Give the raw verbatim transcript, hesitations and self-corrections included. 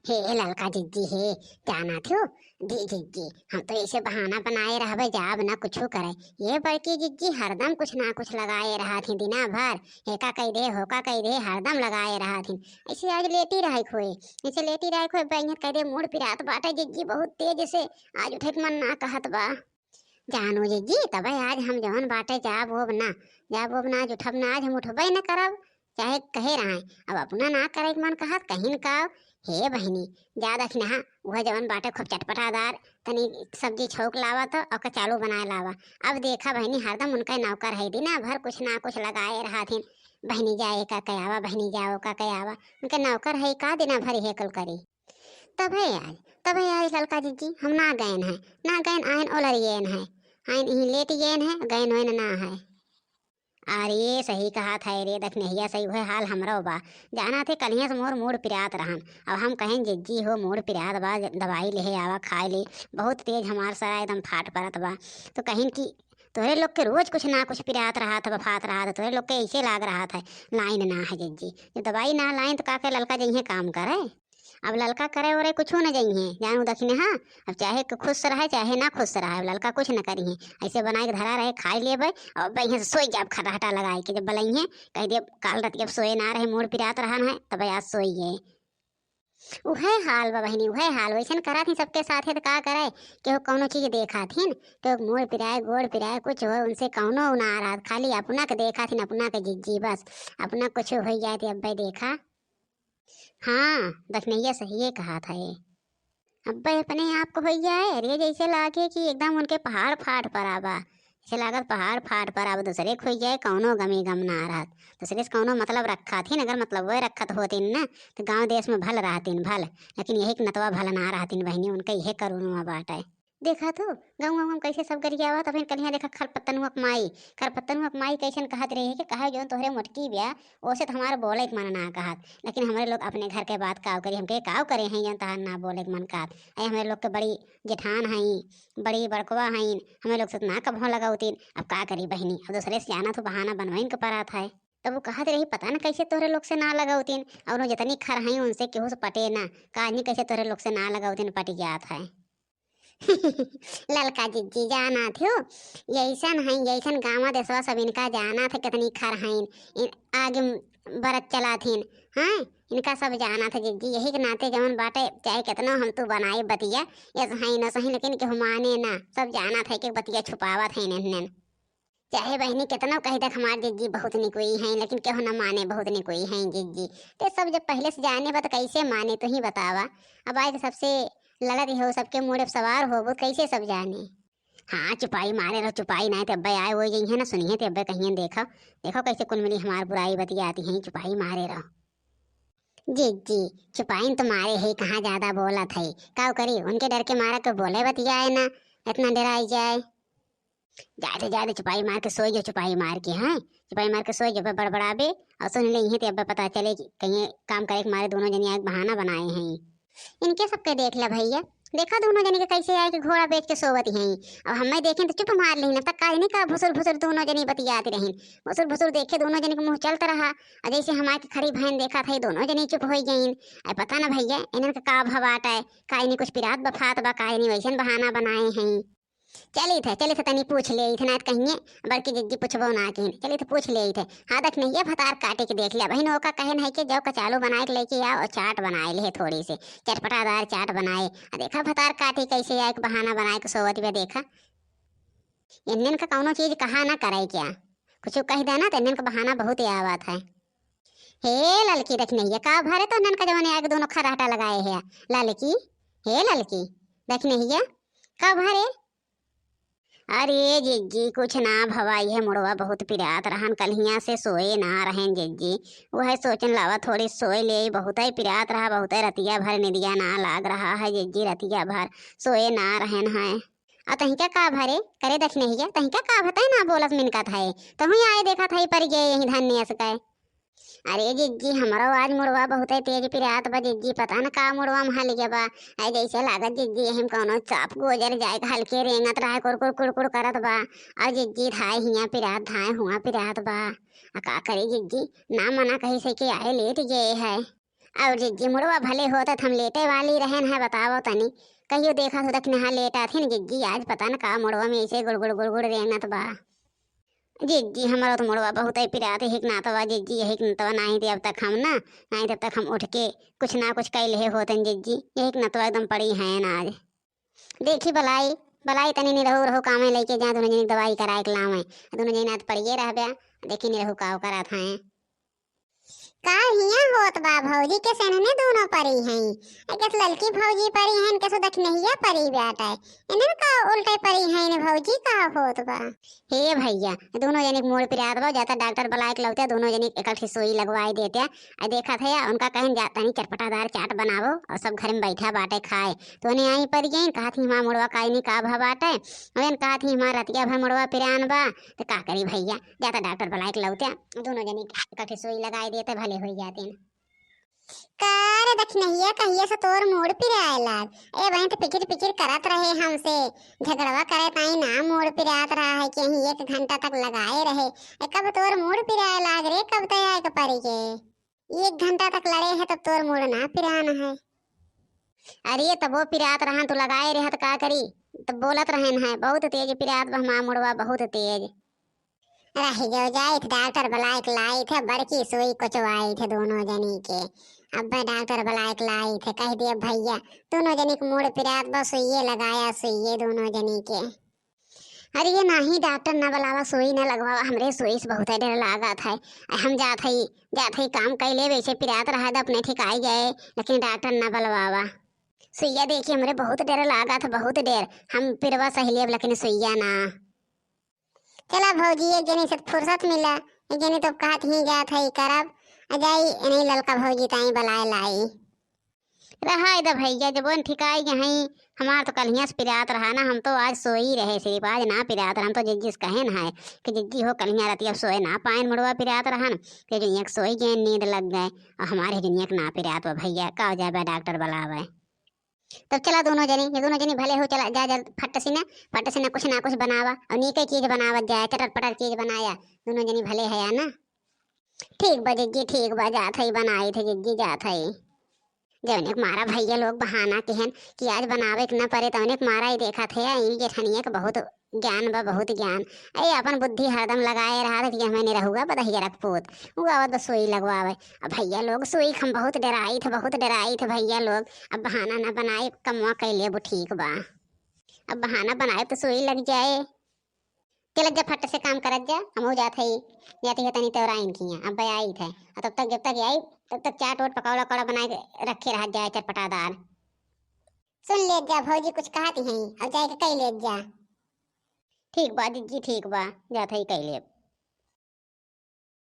हे ललका जिज्जी हे, जानत हो, जी जिज्जी, हम तो ऐसे बहाना बनाए रहबे, जाब ना कुछू करे। ये बड़की जिज्जी हरदम कुछ ना कुछ लगाए रहत ही दिना भर, एका कह दे, होका कह दे, हरदम लगाए रहत ही। ऐसे आज लेटी रहे खोए, ऐसे लेटी रहे खोए, बहिन कह दे, मूड़ पिरात बाटे जिज्जी बहुत तेज से, आज उठे के मन ना कहत बा। जानो जिज्जी, तबे आज हम जवन बाटे जाब ओब ना, जाब ओब ना, आज उठब ना, आज हम उठबे न करब, चाहे कहे रहे। अब अपना ना करे के मन कहत कहिन का। हे बहिनी, जा दखिनहा, उहे जवन बाटे खूब चटपटादार, तनी सब्जी छौंक लावा तो ओकर चालू बनाए लावा। अब देखा बहिनी, हरदम उनका नौकर है, दिना भर कुछ ना कुछ लगाए रहथिन। बहिनी जा एका कयावा, बहिनी जा ओका कयावा, उनके नौकर है का, दिना भर इहे कुल करी। तबे आज, तबे आज ललका जिज्जी, हम ना गएन है, ना गएन आएन ओलरिएन है, आएन इहीं लेट गएन है, गएन होइन ना है। अरे सही कहत है रे दखिनहिया, सही उहे हाल हमरो बा। जाना थे कलिया से मोर मूड़ पिरात रहन, अब हम कहेन जिज्जी हो मूड़ पिरात बा, दवाई लेहे आवा खाए ले, बहुत तेज हमार सरा एकदम फाट परत बा। तो कहिन कि तोहरे लोग के रोज कुछ ना कुछ पिरात रहत है, बफात रहत है, तोहरे लोग के ऐसे लाग रहत है, लाइन ना है जिज्जी। जब दवाई ना लाइन तो का के ललका जइहे काम करे? अब ललका करे ओरे कुछो न जइहे, जानू दखिनहा। अब चाहे के खुश रहे चाहे ना खुश रहे, अब ललका कुछ न करिहे। ऐसे बनाए के धरा रहे, खाए लेबे, अब बइहे से सोई जाब खर्राटा लगाए के। जब बलइहे कह देब काल रात के अब सोए ना रहे, मूड़ पिरात रहन है, तब आज सोई गए। उहे हाल बा बहिनी, उहे हाल। वैसन करत ही सबके साथे, त का करे? केहू कौनो चीज देखत हिन, केहू मूड़ पिराए, गोड़ पिराए, कुछ हो, उनसे कौनो ना रहत, खाली अपना के देखत हिन, अपना के जिज्जी बस। अपना कुछ हो जाए तो अब्बे देखा। हाँ, दखिनहिया सहिए कहत है। अब्बे अपने आप को होई जाए, अरे जैसे लागे कि एकदम उनके पहाड़ फाट परा बा। ऐसे लागत पहाड़ फाट परा बा, दूसरे के होई जाए, कौनो गमी गम ना रहत। दूसरे से कौनो मतलब रखत हिन, अगर मतलब वह रखत होतिन ना, तो गाँव देश में भल रहतिन भल, लेकिन यही के नतवा भल ना रहतिन बहिनी, उनके यह करुणवा बाटे। देखा तो, गाँव गाँव में कैसे सब गरियावत, अबहिन कलिया देखा खरपत्तनुआ के माई, खरपत्तनुआ के माई कैसन कहत रही है कि कहे जौन तोहरे मोटकी बिया, ओसे तो हमार बोले के मन ना कहत, लेकिन हमरे लोग अपने घर के बात काव करी, हमके काव करे हैं जौन तहार ना बोले के मन कहत। अरे हमरे लोग के बड़ी जेठान हई, बड़ी बड़कवा हईन, हमरे लोग से तो ना कबहुँ लगौतीन। अब का करी बहिनी, अब दूसरे से जाना तो बहाना बनवाइन के परत है। तब वो कहत रही, पता न कैसे तोहरे लोग से ना लगौतीन, और वो जितनी खर हई उनसे केहू से पटे ना, का नहीं कैसे तोहरे लोग से ना लगौतीन पट जात है। ललका जिज्जी जानत हो, यैसन हैं, यैसन गाँव देशवा सब इनका जानत है, कितनी खर हैं, इन आगे बरत चलाथिन, हैं, इनका सब जानत है जिज्जी। यही के नाते जवन बाटे, चाहे कितनो हम तू बनाए बतिया, ये सही न सही, लेकिन केहू माने ना, सब जानत है कि बतिया छुपावत हैं इन्हन। चाहे बहिनी कितनो कह देख हमार जिज्जी बहुत निकोई हैं, लेकिन केहू न माने बहुत निकोई हैं जिज्जी। ते सब जब पहले से जाने बा त कैसे माने, तू ही बतावा। अब आए तो सबसे लड़त हो, सबके मूड़े पे सवार हो, वो कैसे सब जाने? हाँ, चुपाई मारे रहो, चुपाई नाहीं ते अब्बे आए वो यही है ना, सुनिए ते अब्बे कहिए, देखो, देखो कैसे कुल मिली हमार बुराई बतियाती हैं, चुपाई मारे रहो। जिज्जी, चुपाइन तो मारे है, कहाँ ज्यादा बोलत है, का करी, उनके डर के मारा के बोले बतियाए ना, इतना डराई जाए। जाए दे, जाए दे, चुपाई मार के सोई जो, चुपाई मार के, हैं, चुपाई मार के सोई जो, बड़बड़ाबे और सुन ले, यहीं ते अब्बे पता चले कि कहीं काम करे के मारे दोनों जनी आग बहाना बनाए हैं। इनके सबके देख ले भैया, देखा दोनों जनी के कैसे आए कि घोड़ा बेच के सोवत हैं। अब हमें देखें तो चुप मार ली, न तक काहे नहीं का भुसुर भुसुर दोनों जनी बतियात रही। भुसुर भुसुर देखे दोनों जनी के मुँह चलत रहा, और जैसे हमारे के खड़ी बहन देखा था, दोनों जनी चुप हो गईन। अब पता न भैया इन्हन के का भवाट है, का इन्हीं कुछ पिरात बफात बा, का इन्हीं वैसन बहाना बनाए हैं। चली थे, चली थे, तनी पूछ ले थे, ना तो कहिए बड़की जिज्जी पूछबो ना किन। चली थे, पूछ ले थे। हाँ, देख नहीं, ये भतार काटे के देख लिया बहिन, ओका कहे नहीं कि जौ कचालू बनाए के लेके आओ और चाट बनाए ले थोड़ी सी, चटपटादार चाट बनाए। आ देखा भतार काटे कैसे आए, एक बहाना बनाए के सोवत बे। देखा, इन्हन का कौनो चीज कहा ना करे क्या, कुछ कह देना तो इन्हन का बहाना बहुत आवत है। हे ललकी, देख नहीं, ये का भरे तो इन्हन का जमाने आके दोनों खराटा लगाए है ललकी। हे ललकी, देख नहीं, ये का भरे? अरे जिज्जी, कुछ ना भवा, यह मुड़वा बहुत पिरात रहन, कल हियाँ से सोए ना रहन जिज्जी। वह सोचन लावा थोड़ी सोए ले, बहुत ही पिरात रहा, बहुत ही रतिया भर निदिया ना लाग रहा है जिज्जी, रतिया भर सोए ना रहन है। आ तहिका का भरे करे दखिनहिया, तहिका का भतै ना बोलत मिनकत है, तहुँ आए देखत है पर गए यही धन्य से कहे। अरे जिज्जी, हमरो आज मुड़वा बहुते तेज पिरात बा जिज्जी, पता न का मुड़वा में हल गया बा। आई जैसे लागत जिज्जी, यही में कौनो सांप गोजर जाए के हल्के रेंगत रहा, कुड़कुड़ कुड़कुड़ करत बा। और जिज्जी, धाए हियाँ पिरात, धाए हुआँ पिरात बा। आ का करी जिज्जी, ना मना कही से के आए लेट गए है। और जिज्जी, मुड़वा भले होत त हम लेटे वाली रहेन है, बतावो तनी। कहियो देखा तो दखिनहा लेटा थी न जिज्जी, आज पता न का मुड़वा में ऐसे गुड़गुड़ गुड़गुड़ रेंगत बा। जिज्जी, हमरो तो मुड़वा बहुत ही पिरात, यही के नातवा जिज्जी, यही के नातवा, नाहीं ते अब तक हम ना, नाहीं ते अब तक हम उठ के कुछ ना कुछ कइ लेहे होतन जिज्जी, यही के नातवा एकदम पड़ी हैं आज। देखी बलाई, बलाई तनी निरहू रहो कामे लइके जाए, दोनों जनी के दवाई कराए के लावे। दोनों जनी नात पड़िए रहबे, देखी निरहू का करत हैं। का हियाँ होत बा भौजी, के सेनने दोनों परी हैं? ए, केस ललकी भौजी परी हैं, केस दखिनहिया परी बाटे। इन्हन का उल्टे परी हैं न भौजी, का होत बा? हे भैया, दोनों जनी के मूड़ पिरात बा, जाता डॉक्टर बुलाए के लौते, दोनों जनी के एक ठे सुई लगवाए देते। आ देखत है, उनका कहन जा, तनी चटपटादार चाट बनावो और सब घर में बैठा बाटे खाए। तो उन्हें आई परी गईन, कहत ही हमार मुड़वा काई नहीं का भा बाटे। उन्हें कहत ही हमार रतिया भर मुड़वा पिरान बा। तो का करी भैया, जाता डॉक्टर बुलाए के लौते, दोनों जनी के एक ठे सुई लगाए देते, भले हो जाते। का रे दखिनहिया, कहिए से तोर मूड़ पिराए लाग? ए बहन, तो पिचिर पिचिर करत रहे हमसे, झगड़वा करे ताई ना मूड़ पिरात रहा है कि यहीं एक घंटा तक लगाए रहे। ए, कब तोर मूड़ पिराए लाग रे, कब तय आए के परी के? एक घंटा तक लड़े है तब तोर मूड़ ना पिरान है। अरे तब वो पिरात रहन तो लगाए रहे तो का करी, तब बोलत रहन है बहुत तेज पिरात बा हमार मुड़वा, बहुत तेज। रह गयो जाइत, डॉक्टर बुलाए के लाइत है, बड़की सुई कोचवाइत है दोनों जनी के। अब डॉक्टर बुलाए के लाइत है, कह दिए भैया दोनों जनी के मूड़ पिरात बा, सुइये लगाया, सुइये दोनों जनी के। अरे ये नाही डॉक्टर ना बुलावा, सुई ना लगवावा, हमरे सुई से बहुत डर लागत है। हम जात है, जात है काम कैले, वैसे पिरात रहा द अपने ठिकाई गए, लेकिन डॉक्टर ना बुलवावा। सुइया देखी हमरे बहुत डर लागत है, बहुत डर। हम पिरवा सह लेब लेकिन सुइया ना। चला भौजी, एक जनी से फुर्सत मिला, एक जनी तो कहत ही जात है करब, आ जाई इन्हीं ललका भौजी ताई बुलाए लाई। रहाई द भैया, जब उन ठिकाई गए हैं, हमार तो कल्हिया से पिरात रहा ना, हम तो आज सोई रहे सिर्फ, आज ना पिरात रहा। हम तो जिज्जी से कहेन है कि जिज्जी हो कल्हिया रतिया सोए ना पाएन, मुड़वा पिरात रहन, कि जुनिया के सोई गए, नींद लग गए, और हमारे जुनिया के ना पिरात बा भैया, का हो जाबे डॉक्टर बुलावे। तब चला दोनों जनी, ये दोनों जनी भले हो, चला जा जल्द फट से ना, फट से ना कुछ ना कुछ बनावा, और नीके चीज बनावत जाए, चटर पटर चीज बनाया, दोनों जनी भले है ना। ठीक बा जिज्जी, ठीक बा, जात हई बनाई थे जिज्जी, जात हई। जौने के मारा भैया लोग बहाना किहन कि आज बनावे के न परे, तौने के मारा ही देखत है, ई जेठनिया के बहुत ज्ञान बा, बहुत ज्ञान। ए, अपन बुद्धि हरदम लगाए रहा था कि हमें निरहुआ बदहिया रखपूत, उ आवत बा सुई लगवावे। अब भैया लोग सुई हम बहुत डराई थे, बहुत डराई थे भैया लोग। अब बहाना न बनाए, कमवा कैले वो ठीक बा। अब बहाना बनाए तो सुई लग जाए। चलत जा, फट से काम करत जा, हमहू जात हई, जाती है तनी तेवराइन किहाँ, अब आई थे। और तब तक, जब तक आई, तब तक चाट ओट पकौड़ा उकौड़ा बनाए के रखे रहत जाए, चटपटादार। सुन लेत जा, भौजी कुछ कहत ही, अब जाए के कई लेत जा। ठीक बा जिज्जी, ठीक बा, जात हई कई लेब।